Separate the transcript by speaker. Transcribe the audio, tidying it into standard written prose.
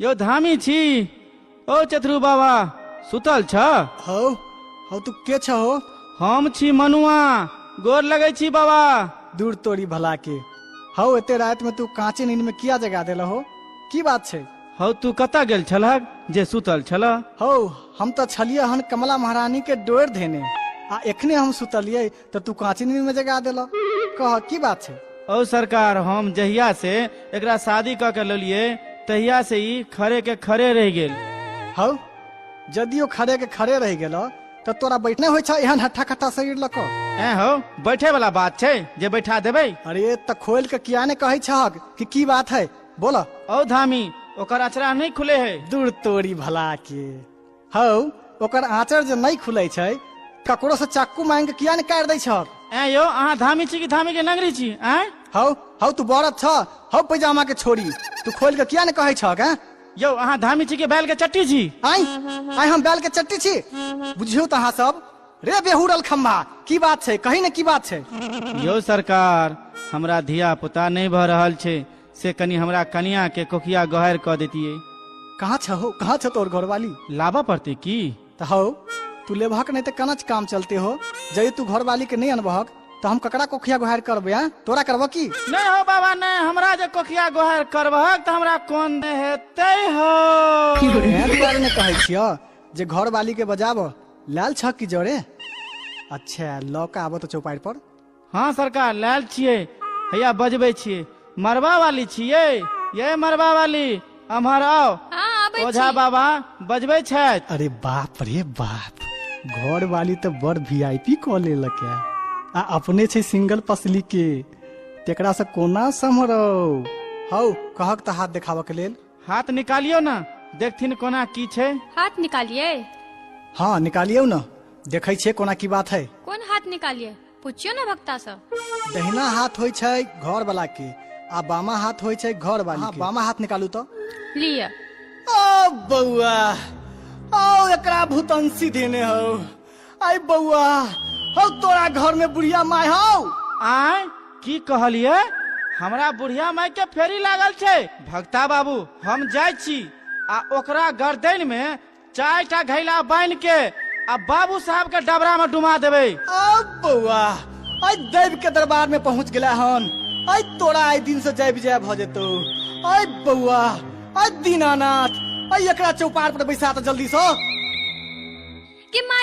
Speaker 1: यौ धामी छी। ओ चतुरु बाबा सुतल छ?
Speaker 2: हौ हौ, तू के छ हो?
Speaker 1: हम छी मनुआ, गोर लगै छी बाबा।
Speaker 2: दूर तोरी भला के। हौ, एते राति में तू कांचे नींद में किया जगा देला हो? की बात छै?
Speaker 1: हौ, तू कतऽ गेल छलहक जे सुतल छल?
Speaker 2: हौ, हम तऽ छलियै हन कमला महारानी के डोर धेने, आ एखने हम सुतलियै तऽ तू कांचे नींद में जगा देला। कह, की बात छै?
Speaker 1: औ सरकार, हम जहिया से एकरा शादी कऽ के लेलियै तहिया से ई खरे के खरे रहि गेल।
Speaker 2: हौ, यदि ओ खरे के खरे रहि गेल तऽ तोरा बैठने होइ छ एहन हट्ठा खट्टा शरीर लऽ कऽ?
Speaker 1: ऐं हौ, बैठे वाला बात छै जे बैठा देबै?
Speaker 2: अरे तऽ खोल के किया ने कहै छहक कि की बात है, बोल।
Speaker 1: औ धामी, ओकर अचरा नहि खुले है।
Speaker 2: दूर तोरी भला के। हौ, ओकर आँचर जे नहि खुलै छै, ककरो से चाकू मांगि के किया ने काटि दै छहक?
Speaker 1: ऐं यौ, अहाँ धामी छी कि धामी के नगरी छी? ऐं
Speaker 2: हौ हौ, तू बरद छ? हौ पैजामा के छोड़ी, तू खोल के किया ने कहै छहक? ऐं
Speaker 1: यौ, अहाँ धामी छी कि बैल के चट्टी छी?
Speaker 2: आइ आइ हम बैल के चट्टी छी? बुझियौ तऽ अहाँ सब रे बेहुरल खम्भा, की बात छै, कही ने की बात छै?
Speaker 1: यौ सरकार, हमरा धिया पुता नहि भऽ रहल छै, से कनि हमरा कनिया के कोखिया गहर कऽ देतियै।
Speaker 2: कहाँ छ हो, कहाँ छ तोर घरवाली?
Speaker 1: लाबऽ पड़तै की?
Speaker 2: तऽ हौ, तू लेबहक नहि तऽ केना काम चलते हो? जदि तू घरवाली के नहि अनबहक तऽ हम ककरा कोखिया गोहार करबै? आँ, तोरा करबऽ की?
Speaker 1: नहि हो बाबा नहि, हमरा जे कोखिया गोहार करबहक तऽ हमरा कोन हेतै हो।
Speaker 2: एहन दुआरे ने कहै छियह जे घरवाली के बजाब। लाल छह की जरे? अच्छा, लऽ कऽ आबऽ तऽ चौपाड़ि पर।
Speaker 1: हाँ सरकार, लायल छियै, हैया बजबै छियै। मरबा वाली छियै ये, मरबा वाली अम्हर आउ।
Speaker 3: हाँ, आबै
Speaker 1: ओझा
Speaker 3: छी।
Speaker 1: बाबा बजबै छथि।
Speaker 2: अरे बाप रे बाप, घर वाली तऽ बड़ वीआईपी कऽ लेलक है, आ अपने छै सिंगल पसली के, तेकरा से कोना सम्हरौ? हौ, कहक तऽ हाथ देखाबऽ के लेल।
Speaker 1: हाथ निकालियौ ने, देखथिन कोना की छै।
Speaker 3: हाथ निकालियै?
Speaker 2: हाँ, निकालियौ ने, देखै छियै कोना की बात है।
Speaker 3: कोन हाथ निकालियै, पूछियो ने भक्ता से।
Speaker 2: दहिना हाथ होइ छै घर वाला के आ बामा हाथ होइ छै घर वाली के। बामा हाथ निकालू तऽ।
Speaker 3: लिअ।
Speaker 2: ओ बौआ, ओ एकरा भूतंसी देने हौ। आई बौआ, हौ तोरा घर में बुढ़िया माय हौ?
Speaker 1: आय, की कहलियै? हमरा बुढ़िया माय के फेरी लागल छै? भक्ता बाबू, हम जाइ छी आ ओकरा गर्दन में 4टा घैला बान्हि के आ बाबू साहब के डबरा में डुमा देबै।
Speaker 2: आ बौआ, आई दैव के दरबार में पहुंच गेला हन। आई तोरा आई दिन से जय विजय भ जेतौ। आई बौआ, आई दीनानाथ, आई एकरा चौपार पर बैसा त जल्दी से।
Speaker 3: कि my.